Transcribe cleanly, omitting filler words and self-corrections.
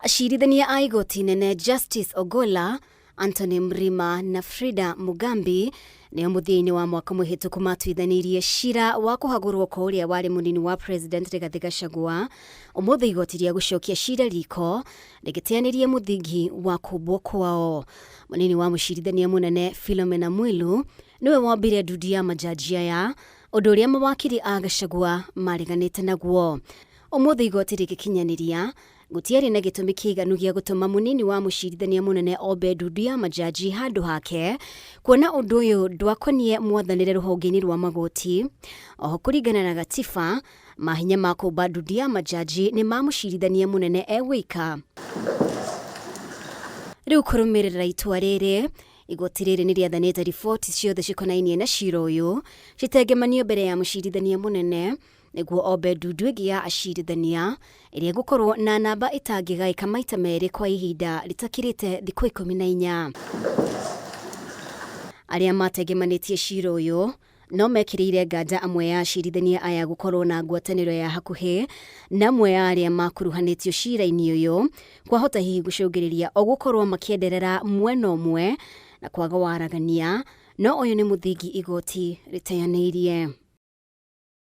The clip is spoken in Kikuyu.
Acirithania a igoti inene Justice Ogolla, Anthony Mrima na Frida Mugambi nĩo mũthia-inĩ wa mwaka mũhĩtũku matuithanirie cira wa kũhagũrwo kwa ũrĩa warĩ mũnini wa President Rigathĩ Gachagua. Ũmũthĩ igoti rĩa gũcokia cira riko rĩgĩteanĩria mũthingi wa kũmbwo kwao. Mũnini wa mũcirithania mũnene Philomena Mwilu nĩwe wombire ndundu ya majaji aya, ũndũ ũrĩa mawakiri a Gachagua mareganĩte naguo. Ũmũthĩ igoti rĩgĩkinyanĩria gũtiarĩ na gĩtũmi kĩiganu gĩa gũtũma mũnini wa mũcirithania mũnene ombe ndundu ya majaji handũ hake, kuona ũndũ ũyũ ndwakonie mwathanĩre rũhonge-inĩ rwa magoti. Oho kũringana na gatiba, mahinya ma kũmba ndundu ya majaji nĩ ma mũcirithania mũnene e wika. Rĩu kũrũmĩrĩra itua rĩrĩ, igoti rĩrĩ nĩ rĩathanĩte riboti ciothe cikonainie na cira ũyũ citengemanio mbere ya mũcirithania mũnene nĩguo ombe ndundu ĩngĩ ya acirithania ĩrĩa ĩgũkorwo na namba ĩtangĩgaĩka maita merĩ kwa ihinda rĩtakĩrĩte thikũ 14. Arĩa matengemanĩtie cira ũyũ no mekĩrĩire nganja amwe ya acirithania aya gũkorwo na ngwatanĩro ya hakuhĩ na amwe ya arĩa makuruhanĩtio cira-inĩ ũyũ, kwahota hihi gũcũngĩrĩria o gũkorwo makĩenderera mwena ũmwe na kwaga waragania, no ũyũ nĩ mũthingi igoti rĩteanĩirie.